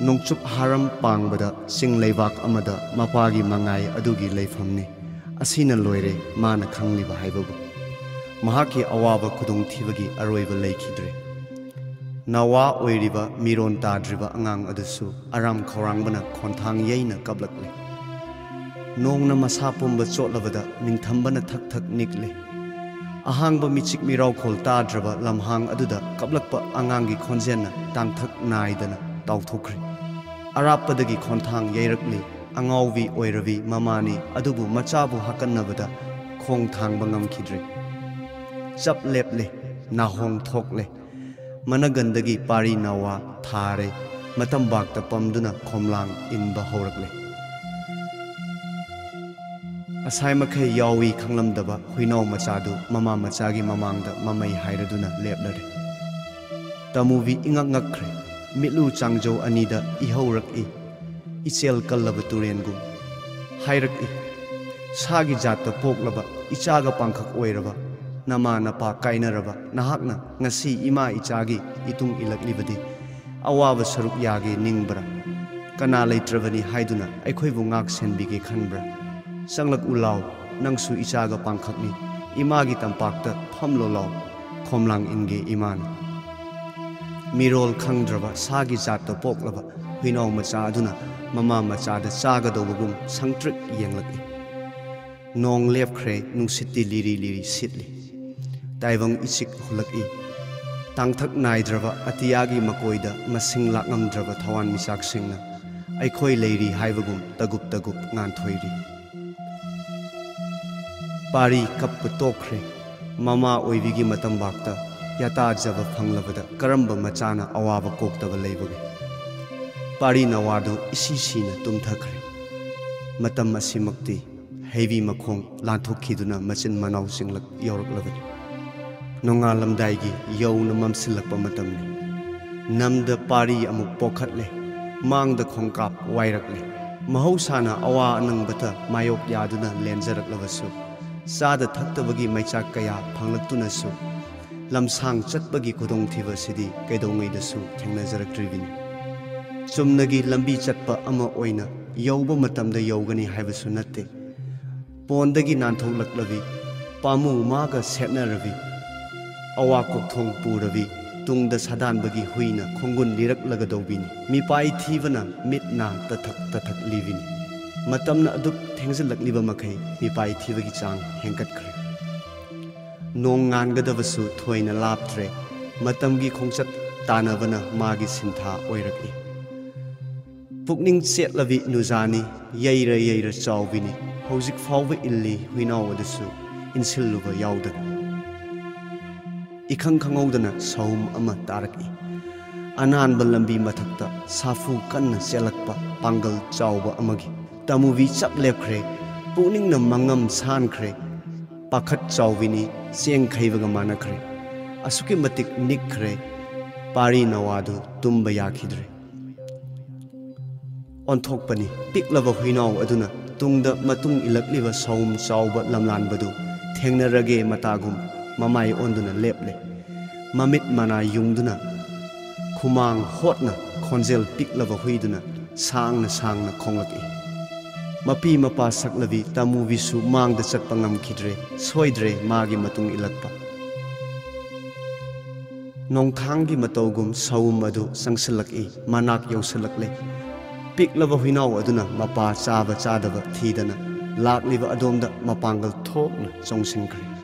ꯅꯣꯡꯆꯨꯞ ꯍꯥꯔꯝ ꯄꯥꯡꯕꯗ ꯆꯤꯡ ꯂꯩꯕꯥꯛ ꯑꯃꯗ ꯃꯄꯥꯒꯤ ꯃꯉꯥꯏ ꯑꯗꯨꯒꯤ ꯂꯩꯐꯝꯅꯤ꯫ ꯑꯁꯤꯅ ꯂꯣꯏꯔꯦ ꯃꯥꯅ ꯈꯪꯂꯤꯕ ꯍꯥꯏꯕꯕꯨ꯫ ꯃꯍꯥꯛꯀꯤ ꯑꯋꯥꯕ ꯈꯨꯗꯣꯡꯊꯤꯕꯒꯤ ꯑꯔꯣꯏꯕ ꯂꯩꯈꯤꯗ꯭ꯔꯦ꯫ ꯅꯋꯥ ꯑꯣꯏꯔꯤꯕ ꯃꯤꯔꯣꯟ ꯇꯥꯗ꯭ꯔꯤꯕ ꯑꯉꯥꯡ ꯑꯗꯨꯁꯨ ꯑꯔꯥꯝ ꯈꯧꯔꯥꯡꯕꯅ ꯈꯣꯟꯊꯥꯡ ꯌꯩꯅ ꯀꯞꯂꯛꯂꯦ꯫ ꯅꯣꯡꯅ ꯃꯁꯥ ꯄꯨꯝꯕ ꯆꯣꯠꯂꯕꯗ ꯅꯤꯡꯊꯝꯕꯅ ꯊꯛ ꯊꯛ ꯅꯤꯛꯂꯦ꯫ ꯑꯍꯥꯡꯕ ꯃꯤꯆꯤꯛ ꯃꯤꯔꯥꯎꯈꯣꯜ ꯇꯥꯗ꯭ꯔꯕ ꯂꯝꯍꯥꯡ ꯑꯗꯨꯗ ꯀꯞꯂꯛꯄ ꯑꯉꯥꯡꯒꯤ ꯈꯣꯟꯖꯦꯜꯅ ꯇꯥꯡꯊꯛ ꯅꯥꯏꯗꯅ ꯇꯥꯎꯊꯣꯛꯈ꯭ꯔꯦ꯫ ꯑꯔꯥꯞꯄꯗꯒꯤ ꯈꯣꯟꯊꯥꯡ ꯌꯩꯔꯛꯂꯤ꯫ ꯑꯉꯥꯎꯕꯤ ꯑꯣꯏꯔꯕꯤ ꯃꯃꯥꯅꯤ, ꯑꯗꯨꯕꯨ ꯃꯆꯥꯕꯨ ꯍꯥꯀꯟꯅꯕꯗ ꯈꯣꯡ ꯊꯥꯡꯕ ꯉꯝꯈꯤꯗ꯭ꯔꯦ꯫ ꯆꯞ ꯂꯦꯞꯂꯦ, ꯅꯥꯍꯣꯡ ꯊꯣꯛꯂꯦ꯫ ꯃꯅꯒꯟꯗꯒꯤ ꯄꯥꯔꯤ ꯅꯥꯋꯥ ꯊꯥꯔꯦ꯫ ꯃꯇꯝꯕꯥꯛꯇ ꯄꯝꯗꯨꯅ ꯈꯣꯝꯂꯥꯡ ꯏꯟꯕ ꯍꯧꯔꯛꯂꯦ꯫ ꯑꯁꯥꯏ ꯃꯈꯩ ꯌꯥꯎꯏ ꯈꯪꯂꯝꯗꯕ ꯍꯨꯏꯅꯥꯎ ꯃꯆꯥꯗꯨ ꯃꯃꯥ ꯃꯆꯥꯒꯤ ꯃꯃꯥꯡꯗ ꯃꯃꯩ ꯍꯥꯏꯔꯗꯨꯅ ꯂꯦꯞꯂꯔꯦ꯫ ꯇꯃꯨꯕꯤ ꯏꯉꯛ ꯉꯛꯈ꯭ꯔꯦ꯫ ꯃꯤꯠꯂꯨ ꯆꯥꯡꯖꯧ ꯑꯅꯤꯗ ꯏꯍꯧꯔꯛꯏ꯫ ꯏꯆꯦꯜ ꯀꯜꯂꯕ ꯇꯨꯔꯦꯟꯒꯨꯝ ꯍꯥꯏꯔꯛꯏ, "ꯁꯥꯒꯤ ꯖꯥꯠꯇ ꯄꯣꯛꯂꯕ, ꯏꯆꯥꯒ ꯄꯥꯡꯈꯛ ꯑꯣꯏꯔꯕ, ꯅꯃꯥ ꯅꯄꯥ ꯀꯥꯏꯅꯔꯕ ꯅꯍꯥꯛꯅ ꯉꯁꯤ ꯏꯃꯥ ꯏꯆꯥꯒꯤ ꯏꯇꯨꯡ ꯏꯜꯂꯛꯂꯤꯕꯗꯤ ꯑꯋꯥꯕ ꯁꯔꯨꯛ ꯌꯥꯒꯦ ꯅꯤꯡꯕ꯭ꯔꯥ? ꯀꯅꯥ ꯂꯩꯇ꯭ꯔꯕꯅꯤ ꯍꯥꯏꯗꯨꯅ ꯑꯩꯈꯣꯏꯕꯨ ꯉꯥꯛ ꯁꯦꯟꯕꯤꯒꯦ ꯈꯟꯕ꯭ꯔꯥ? ꯆꯪꯂꯛꯎ ꯂꯥꯎ, ꯅꯪꯁꯨ ꯏꯆꯥꯒ ꯄꯥꯡꯈꯛꯅꯤ, ꯏꯃꯥꯒꯤ ꯇꯝꯄꯥꯛꯇ ꯐꯝꯂꯣ ꯂꯥꯎ, ꯈꯣꯝꯂꯥꯡ ꯏꯟꯒꯦ ꯏꯃꯥꯅ"꯫ ꯃꯤꯔꯣꯜ ꯈꯪꯗ꯭ꯔꯕ ꯁꯥꯒꯤ ꯖꯥꯠꯇ ꯄꯣꯛꯂꯕ ꯍꯨꯏꯅꯥꯎ ꯃꯆꯥ ꯑꯗꯨꯅ ꯃꯃꯥ ꯃꯆꯥꯗ ꯆꯥꯒꯗꯧꯕꯒꯨꯝ ꯁꯪꯇ꯭ꯔꯤꯛ ꯌꯦꯡꯂꯛꯏ꯫ ꯅꯣꯡ ꯂꯦꯞꯈ꯭ꯔꯦ, ꯅꯨꯡꯁꯤꯠꯇꯤ ꯂꯤꯔꯤ ꯂꯤꯔꯤ ꯁꯤꯠꯂꯤ꯫ ꯇꯥꯏꯕꯪ ꯏꯆꯤꯛ ꯍꯨꯜꯂꯛꯏ꯫ ꯇꯥꯡꯊꯛ ꯅꯥꯏꯗ꯭ꯔꯕ ꯑꯇꯤꯌꯥꯒꯤ ꯃꯀꯣꯏꯗ ꯃꯁꯤꯡ ꯂꯥꯛꯉꯝꯗ꯭ꯔꯕ ꯊꯋꯥꯟꯃꯤꯆꯥꯛꯁꯤꯡꯅ ꯑꯩꯈꯣꯏ ꯂꯩꯔꯤ ꯍꯥꯏꯕꯒꯨꯝ ꯇꯒꯨꯞ ꯇꯒꯨꯞ ꯉꯥꯟꯊꯣꯏꯔꯤ꯫ ꯄꯥꯔꯤ ꯀꯞꯄ ꯇꯣꯛꯈ꯭ꯔꯦ꯫ ꯃꯃꯥ ꯑꯣꯏꯕꯤꯒꯤ ꯃꯇꯝꯕꯥꯛꯇ ꯌꯥꯇꯥꯖꯕ ꯐꯪꯂꯕꯗ ꯀꯔꯝꯕ ꯃꯆꯥꯅ ꯑꯋꯥꯕ ꯀꯣꯛꯇꯕ ꯂꯩꯕꯒꯦ? ꯄꯥꯔꯤ ꯅꯋꯥꯗꯨ ꯏꯁꯤ ꯁꯤꯅ ꯇꯨꯝꯊꯈ꯭ꯔꯦ꯫ ꯃꯇꯝ ꯑꯁꯤꯃꯛꯇꯤ ꯍꯩꯕꯤ ꯃꯈꯣꯡ ꯂꯥꯟꯊꯣꯛꯈꯤꯗꯨꯅ ꯃꯆꯤꯟ ꯃꯅꯥꯎ ꯆꯤꯡꯂꯛ ꯌꯧꯔꯛꯂꯕꯅꯤ꯫ ꯅꯣꯡꯉꯥꯜꯂꯝꯗꯥꯏꯒꯤ ꯌꯧꯅ ꯃꯝꯁꯤꯜꯂꯛꯄ ꯃꯇꯝꯅꯤ꯫ ꯅꯝꯗ ꯄꯥꯔꯤ ꯑꯃꯨꯛ ꯄꯣꯛꯈꯠꯂꯦ꯫ ꯃꯥꯡꯗ ꯈꯣꯡꯀꯥꯞ ꯋꯥꯏꯔꯛꯂꯦ꯫ ꯃꯍꯧꯁꯥꯅ ꯑꯋꯥ ꯑꯅꯪꯕꯇ ꯃꯥꯌꯣꯛ ꯌꯥꯗꯨꯅ ꯂꯦꯟꯖꯔꯛꯂꯕꯁꯨ, ꯆꯥꯗ ꯊꯛꯇꯕꯒꯤ ꯃꯩꯆꯥꯛ ꯀꯌꯥ ꯐꯪꯂꯛꯇꯨꯅꯁꯨ, ꯂꯝꯁꯥꯡ ꯆꯠꯄꯒꯤ ꯈꯨꯗꯣꯡꯊꯤꯕꯁꯤꯗꯤ ꯀꯩꯗꯧꯉꯩꯗꯁꯨ ꯊꯦꯡꯅꯖꯔꯛꯇ꯭ꯔꯤꯕꯅꯤ꯫ ꯆꯨꯝꯅꯒꯤ ꯂꯝꯕꯤ ꯆꯠꯄ ꯑꯃ ꯑꯣꯏꯅ ꯌꯧꯕ ꯃꯇꯝꯗ ꯌꯧꯒꯅꯤ ꯍꯥꯏꯕꯁꯨ ꯅꯠꯇꯦ꯫ ꯄꯣꯟꯗꯒꯤ ꯅꯥꯟꯊꯣꯛꯂꯛꯂꯕꯤ, ꯄꯥꯃꯨ ꯃꯥꯒ ꯁꯦꯠꯅꯔꯕꯤ, ꯑꯋꯥ ꯀꯣꯛꯊꯣꯡ ꯄꯨꯔꯕꯤ, ꯇꯨꯡꯗ ꯁꯥꯗꯥꯟꯕꯒꯤ ꯍꯨꯏꯅ ꯈꯣꯡꯒꯨꯟ ꯂꯤꯔꯛꯂꯒꯗꯧꯕꯤꯅꯤ꯫ ꯃꯤꯄꯥꯏ ꯊꯤꯕꯅ ꯃꯤꯠ ꯅꯥ ꯇꯊꯛ ꯇꯊꯛ ꯂꯤꯕꯤꯅꯤ꯫ ꯃꯇꯝꯅ ꯑꯗꯨꯛ ꯊꯦꯡꯖꯤꯜꯂꯛꯂꯤꯕ ꯃꯈꯩ ꯃꯤꯄꯥꯏ ꯊꯤꯕꯒꯤ ꯆꯥꯡ ꯍꯦꯟꯒꯠꯈ꯭ꯔꯦ꯫ ꯅꯣꯡ ꯉꯥꯟꯒꯗꯕꯁꯨ ꯊꯣꯏꯅ ꯂꯥꯞꯇ꯭ꯔꯦ꯫ ꯃꯇꯝꯒꯤ ꯈꯣꯡꯆꯠ ꯇꯥꯟꯅꯕꯅ ꯃꯥꯒꯤ ꯁꯤꯟꯊꯥ ꯑꯣꯏꯔꯛꯏ꯫ ꯄꯨꯛꯅꯤꯡ ꯆꯦꯠꯂꯕꯤ ꯅꯨꯖꯥꯅꯤ, ꯌꯩꯔ ꯌꯩꯔ ꯆꯥꯎꯕꯤꯅꯤ꯫ ꯍꯧꯖꯤꯛ ꯐꯥꯎꯕ ꯏꯜꯂꯤ ꯍꯨꯏꯅꯥꯎ ꯑꯗꯨꯁꯨ ꯏꯟꯁꯤꯜꯂꯨꯕ ꯌꯥꯎꯗꯅ꯫ ꯏꯈꯪ ꯈꯪꯍꯧꯗꯅ ꯁꯍꯨꯝ ꯑꯃ ꯇꯥꯔꯛꯏ꯫ ꯑꯅꯥꯟꯕ ꯂꯝꯕꯤ ꯃꯊꯛꯇ ꯁꯥꯐꯨ ꯀꯟꯅ ꯆꯦꯜꯂꯛꯄ ꯄꯥꯡꯒꯜ ꯆꯥꯎꯕ ꯑꯃꯒꯤ꯫ ꯇꯃꯨꯕꯤ ꯆꯞ ꯂꯦꯞꯈ꯭ꯔꯦ꯫ ꯄꯨꯛꯅꯤꯡꯅ ꯃꯉꯝ ꯁꯥꯟꯈ꯭ꯔꯦ꯫ ꯄꯥꯈꯠ ꯆꯥꯎꯕꯤꯅꯤ, ꯆꯦꯡ ꯈꯩꯕꯒ ꯃꯥꯟꯅꯈ꯭ꯔꯦ꯫ ꯑꯁꯨꯛꯀꯤ ꯃꯇꯤꯛ ꯅꯤꯛꯈ꯭ꯔꯦ꯫ ꯄꯥꯔꯤ ꯅꯋꯥꯗꯨ ꯇꯨꯝꯕ ꯌꯥꯈꯤꯗ꯭ꯔꯦ꯫ ꯑꯣꯟꯊꯣꯛꯄꯅꯤ, ꯄꯤꯛꯂꯕ ꯍꯨꯏꯅꯥꯎ ꯑꯗꯨꯅ ꯇꯨꯡꯗ ꯃꯇꯨꯡ ꯏꯜꯂꯛꯂꯤꯕ ꯁꯥꯎꯝ ꯆꯥꯎꯕ ꯂꯝꯂꯥꯟꯕꯗꯨ ꯊꯦꯡꯅꯔꯒꯦ ꯃꯇꯥꯒꯨꯝ ꯃꯃꯥꯏ ꯑꯣꯟꯗꯨꯅ ꯂꯦꯞꯂꯦ꯫ ꯃꯃꯤꯠ ꯃꯅꯥ ꯌꯨꯡꯗꯨꯅ ꯈꯨꯃꯥꯡ ꯍꯣꯠꯅ ꯈꯣꯟꯖꯦꯜ ꯄꯤꯛꯂꯕ ꯍꯨꯏꯗꯨꯅ ꯁꯥꯡꯅ ꯁꯥꯡꯅ ꯈꯣꯡꯂꯛꯏ꯫ ꯃꯄꯤ ꯃꯄꯥ ꯁꯛꯂꯕꯤ ꯇꯃꯨꯕꯤꯁꯨ ꯃꯥꯡꯗ ꯆꯠꯄ ꯉꯝꯈꯤꯗ꯭ꯔꯦ꯫ ꯁꯣꯏꯗ꯭ꯔꯦ ꯃꯥꯒꯤ ꯃꯇꯨꯡ ꯏꯜꯂꯛꯄ꯫ ꯅꯣꯡꯊꯥꯡꯒꯤ ꯃꯇꯧꯒꯨꯝ ꯁꯥꯎꯝ ꯑꯗꯨ ꯆꯪꯁꯤꯜꯂꯛꯏ, ꯃꯅꯥꯛ ꯌꯧꯁꯤꯜꯂꯛꯂꯦ꯫ ꯄꯤꯛꯂꯕ ꯍꯨꯏꯅꯥꯎ ꯑꯗꯨꯅ ꯃꯄꯥ ꯆꯥꯕ ꯆꯥꯗꯕ ꯊꯤꯗꯅ ꯂꯥꯛꯂꯤꯕ ꯑꯗꯣꯝꯗ ꯃꯄꯥꯡꯒꯜ ꯊꯣꯛꯅ ꯆꯣꯡꯁꯤꯟꯈ꯭ꯔꯦ꯫